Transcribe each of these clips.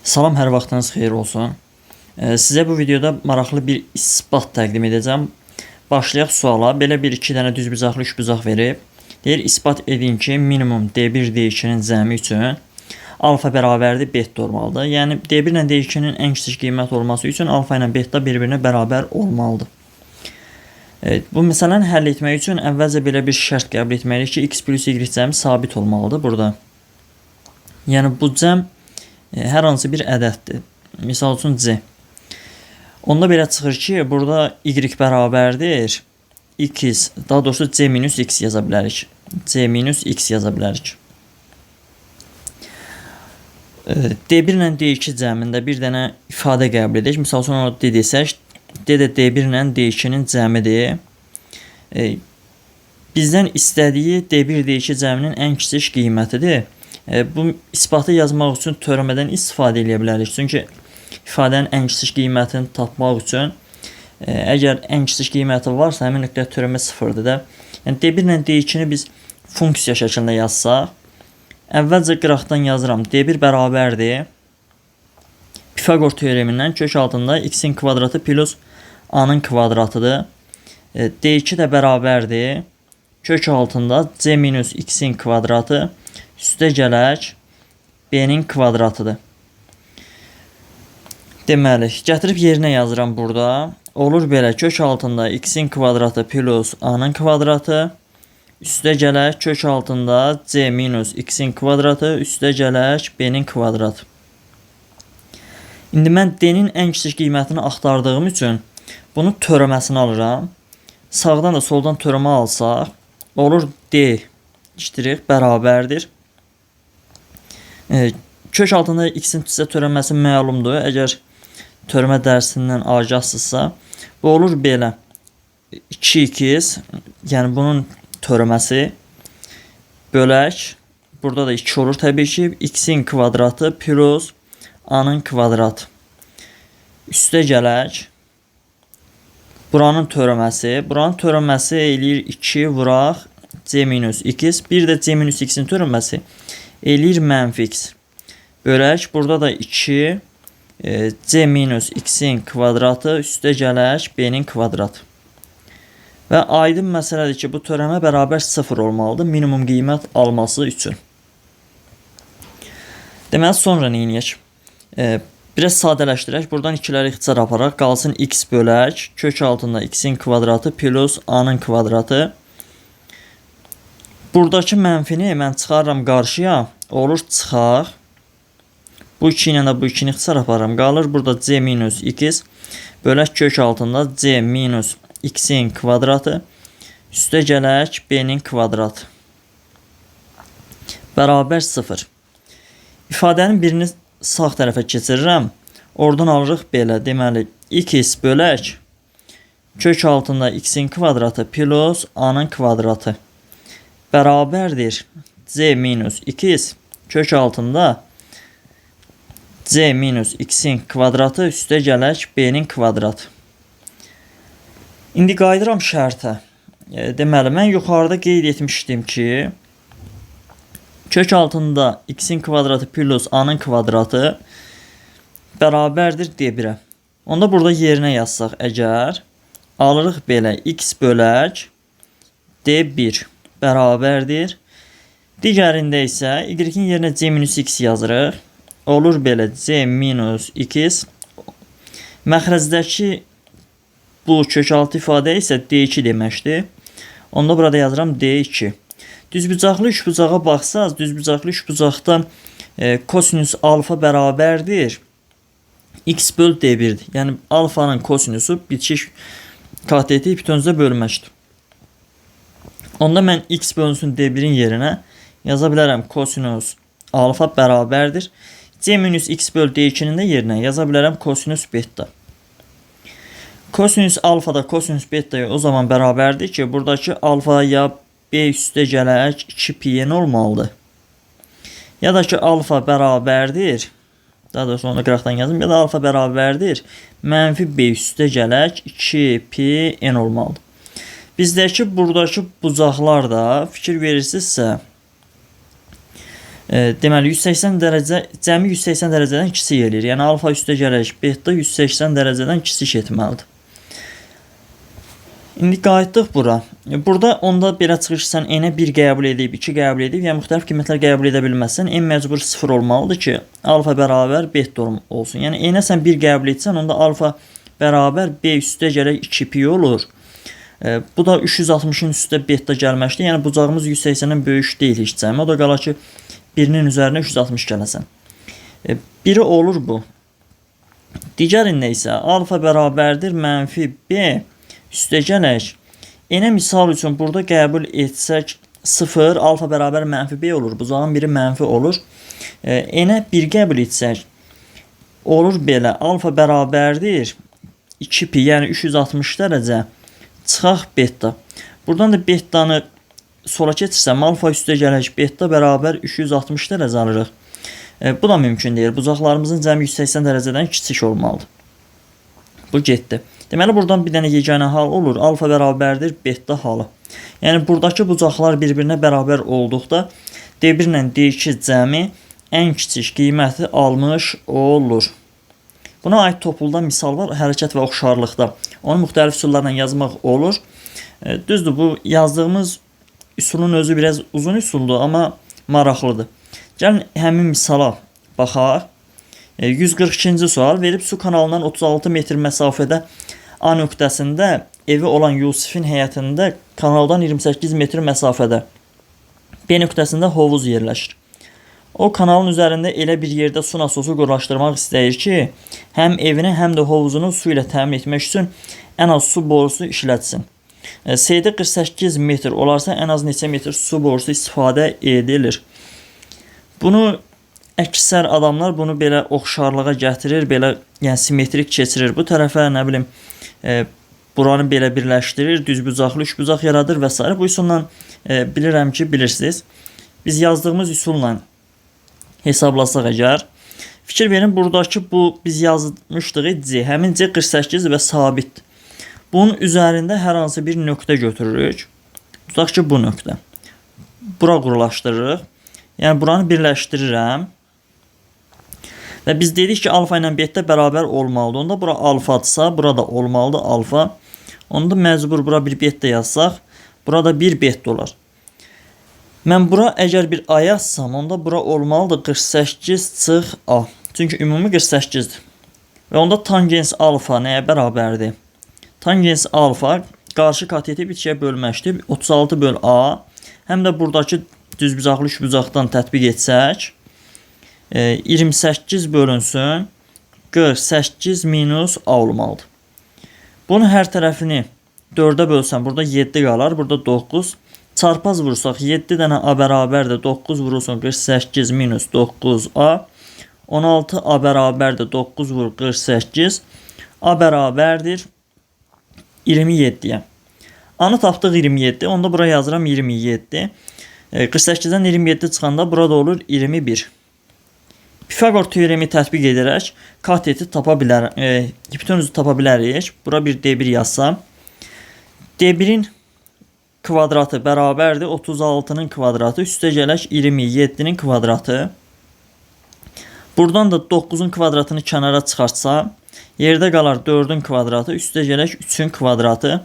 Salam, hər vaxtınız xeyir olsun. Sizə bu videoda maraqlı bir isbat təqdim edəcəm. Başlayaq suala. Belə bir iki dənə düzbucaqlı üçbucaq verib. Deyir, isbat edin ki, minimum D1, D2-nin cəmi üçün alfa bərabərdir beta olmalıdır. Yəni D1 ilə D2-nin ən kiçik qiymət olması üçün alfa ilə beta bir-birinə bərabər olmalıdır. Bu məsələni həll etmək üçün əvvəlcə belə bir şərt qəbul etməliyik ki, x plus y cəmi sabit olmalıdır burada. Yəni bu cəm hər hansı bir ədəddir. Misal üçün c. Onda belə çıxır ki, burada y bərabərdir x, daha doğrusu c minus x yaza bilərik. C minus x yaza bilərik. D1 ilə D2 cəmində bir dənə ifadə qəbul edək. Misal üçün onu D desək, D də D1 ilə D2-nin cəmidir. Bizdən istədiyi D1, D2 cəminin ən kiçik qiymətidir. Bu isbatı yazmaq üçün törəmədən istifadə edə bilərik. Çünki ifadənin ən kiçik qiymətini tapmaq üçün əgər ən kiçik qiyməti varsa, həmin nöqtədə törəmə sıfırdır da. Yəni D1 ilə D2-ni biz funksiya şəklində yazsaq, əvvəlcə qıraqdan yazıram. D1 bərabərdir Pifaqor teoremindən kök altında x-in kvadratı plus a-nın kvadratıdır. D2 də bərabərdir kök altında c minus x-in kvadratı üstə gələk b-nin kvadratıdır. Deməli, gətirib yerinə yazıram burada. Olur belə, kök altında x-in kvadratı plus a-nın kvadratı üstə gələk kök altında c minus x-in kvadratı üstə gələk b-nin kvadratı. İndi mən d-nin ən kiçik qiymətini axtardığım üçün bunun törəməsini alıram. Sağdan da soldan törəmə alsaq, olur d ştrix bərabərdir. Kök altında x-in sizə törəməsi məlumdur. Əgər törəmə dərsindən agahsınızsa, bu olur belə. 2x, yəni bunun törəməsi bölək, burada da 2 olur təbii ki, x-in kvadratı plus a-nın kvadratı. Üstə gələk. Buranın törəməsi, buranın törəməsi eləyir 2 vuraq c minus x. Bir də c minus x-in törəməsi eləyir mənfi x. Bölək, burada da 2 c minus x-in kvadratı üstə gələk b-nin kvadratı. Və aydın məsələdir ki, bu törəmə bərabər 0 olmalıdır minimum qiymət alması üçün. Deməli, sonra nə edək? Biraz sadələşdirək. Buradan ikiləri ixtisar aparaq. Qalsın x bölək kök altında x-in kvadratı plus a-nın kvadratı. Buradakı mənfini mən çıxarıram qarşıya. Olur çıxaq. Bu 2 ilə də bu 2-ni ixtisar aparıram. Qalır burada c minus x bölək kök altında c minus x-in kvadratı üstə gələk b-nin kvadratı. Bərabər 0. İfadənin birini sağ tərəfə keçirirəm. Oradan alırıq belə. Deməli, x bölək kök altında x-in kvadratı plus a-nın kvadratı bərabərdir c minus x kök altında c minus x-in kvadratı üstə gələk b-nin kvadratı. İndi qayıdıram şərtə. Deməli, mən yuxarıda qeyd etmişdim ki, kök altında x-in kvadratı plus a-nın kvadratı bərabərdir d1-ə. Onda burada yerinə yazsaq əgər, alırıq belə x bölək d1 bərabərdir. Digərində isə y-in yerinə c minus x yazırıq. Olur belə c minus x. Məxrəcdəki bu kökaltı ifadə isə d2 deməkdir. Onda burada yazıram d2. Düzbucaqlı üçbucağa baxsaq, düzbucaqlı üçbucaqdan kosinüs alfa bərabərdir x böl d1-dir. Yəni alfanın kosinusu bitişik kateti hipotenuzə bölməkdir. Onda mən x bölünsün d1-in yerinə yaza bilərəm kosinus alfa bərabərdir c minus x böl d2-nin də yerinə yaza bilərəm kosinus beta. Kosinüs alfa da kosinüs betaya o zaman bərabərdir ki, buradakı alfa ya b üstə gələk 2 pi n olmalıdır. Ya da ki, alfa bərabərdir. Daha doğrusu onu qıraqdan yazım. Ya da alfa bərabərdir mənfi b üstə gələk 2 pi n olmalıdır. Bizdəki buradakı bucaqlar da fikir verirsinizsə Deməli 180 dərəcə, cəmi 180 dərəcədən kiçik eləyir. Yəni alfa üstə gələk beta 180 dərəcədən kiçik etməlidir. İndi qayıtdıq bura. Burada onda belə çıxır ki, sən n-ə 1 qəbul edib, 2 qəbul edib, yəni müxtəlif qiymətlər qəbul edə bilməzsən. N məcbur 0 olmalıdır ki, alfa bərabər beta olsun. Yəni n-ə sən 1 qəbul etsən, onda alfa bərabər b üstə gələk 2 pi olur. Bu da 360-ın üstə beta gəlməkdir. Yəni bucağımız 180-dən böyük deyil heç cəmi. O da qalar ki, birinin üzərinə 360 gələsən. Biri olur bu. Digərində isə alfa bərabərdir mənfi b üstə gələk. N-ə misal üçün burada qəbul etsək 0, alfa bərabər mənfi b olur. Bucağın biri mənfi olur. N-ə 1 qəbul etsək olur belə. Alfa bərabərdir 2 pi, yəni 360 dərəcə çıxaq beta. Buradan da betanı sola keçirsəm, alfa üstə gələk beta bərabər 360 dərəcə alırıq. Bu da mümkün deyil. Bucaqlarımızın cəmi 180 dərəcədən kiçik olmalıdır. Bu getdi. Deməli, buradan bir dənə yeganə hal olur. Alfa bərabərdir beta halı. Yəni, buradakı bucaqlar bir-birinə bərabər olduqda D1 ilə D2 cəmi ən kiçik qiyməti almış olur. Buna aid topulda misal var, hərəkət və oxşarlıqda. Onu müxtəlif üsullarla yazmaq olur. Düzdür, bu yazdığımız üsulun özü biraz uzun üsuldur, amma maraqlıdır. Gəlin həmin misala baxaq. 142-ci sual verib su kanalından 36 metr məsafədə A nöqtəsində evi olan Yusifin həyətində kanaldan 28 metr məsafədə B nöqtəsində hovuz yerləşir. O kanalın üzərində elə bir yerdə su nasosu quraşdırmaq istəyir ki, həm evini, həm də hovuzunu su ilə təmin etmək üçün ən az su borusu işlətsin. CD 48 metr olarsa ən az neçə metr su borusu istifadə edilir? Bunu əksər adamlar bunu belə oxşarlığa gətirir, belə yəni simmetrik keçirir. Bu tərəfə nə bilim buranı belə birləşdirir, düzbucaqlı üçbucaq yaradır və s. Bu üsulla bilirəm ki, bilirsiniz. Biz yazdığımız üsulla hesablasaq əgər, fikir verin buradakı bu biz yazmışdıq C, həmin C 48 və sabitdir. Bunun üzərində hər hansı bir nöqtə götürürük. Tutaq ki, bu nöqtə. Bura qurulaşdırırıq. Yəni buranı birləşdirirəm. Və biz dedik ki, alfa ilə beta bərabər olmalıdır. Onda bura alfadırsa, burada olmalıdır alfa. Onda məcbur bura bir beta yazsaq, burada bir beta olar. Mən bura əgər bir a yazsam, onda bura olmalıdır 48 çıx a. Çünki ümumi 48-dir. Və onda tangens alfa nəyə bərabərdir? Tangens alfa qarşı kateti bir ikiyə bölməkdir. 36 böl a. Həm də buradakı düzbucaqlı üçbucaqdan tətbiq etsək, 28 bölünsün 48 minus a olmalıdır. Bunun hər tərəfini 4-ə bölsəm, burada 7 qalar, burada 9. Çarpaz vursaq 7 dənə a bərabərdir 9 vurulsun 48 minus 9a. 16 a bərabərdir 9 vur 48. A bərabərdir 27-yə. A-nı tapdıq 27. Onda bura yazıram 27. 48-dən 27 çıxanda burada olur 21. Pifaqor teoremi tətbiq edərək kateti tapa bilər, hipotenuzu tapa bilərik. Bura bir D1 yazsam. D1-in kvadratı bərabərdir 36-nın kvadratı üstə gələk 27-nin kvadratı. Buradan da 9-un kvadratını kənara çıxartsam, yerdə qalar 4-ün kvadratı üstə gələk 3-ün kvadratı.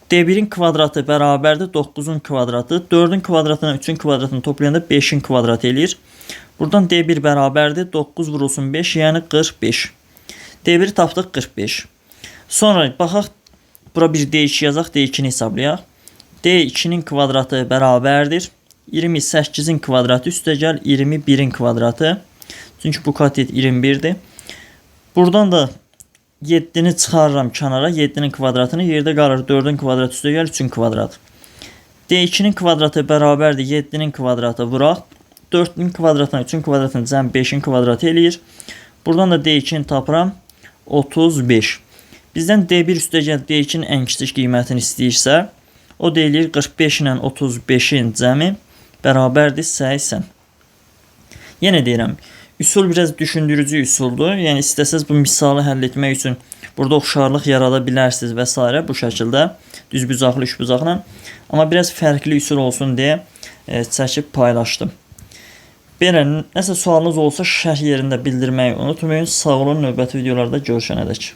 D1-in kvadratı bərabərdir 9-un kvadratı. 4-ün kvadratına 3-ün kvadratını toplayanda 5-in kvadratı eləyir. Buradan D1 bərabərdir 9 vurulsun 5, yəni 45. D1-i tapdıq 45. Sonra baxaq bura bir D2 yazaq, D2-ni hesablayaq. D2-nin kvadratı bərabərdir 28-in kvadratı üstəgəl 21-in kvadratı. Çünki bu katet 21-dir. Buradan da 7-ni çıxarıram kənara, 7-nin kvadratını, yerdə qalır 4-ün kvadratı üstəgəl 3-ün kvadratı. D2-nin kvadratı bərabərdir 7-nin kvadratı vuraq. 4-ün kvadratına 3-ün kvadratını cəm 5-in kvadratı eləyir. Buradan da D2-ni tapıram 35. Bizdən D1 üstəgəl D2-nin ən kiçik qiymətini istəyirsə, o da eləyir 45 ilə 35-in cəmi bərabərdir 80. Yenə deyirəm, üsul biraz düşündürücü üsuldur. Yəni istəsəz bu misalı həll etmək üçün burada oxşarlıq yarada bilərsiniz və s. bu şəkildə düzbucaqlı üçbucaqla. Amma biraz fərqli üsul olsun deyə çəkib paylaşdım. Belə, nəsə sualınız olsa şərh yerində bildirməyi unutmayın. Sağ olun, növbəti videolarda görüşənədək.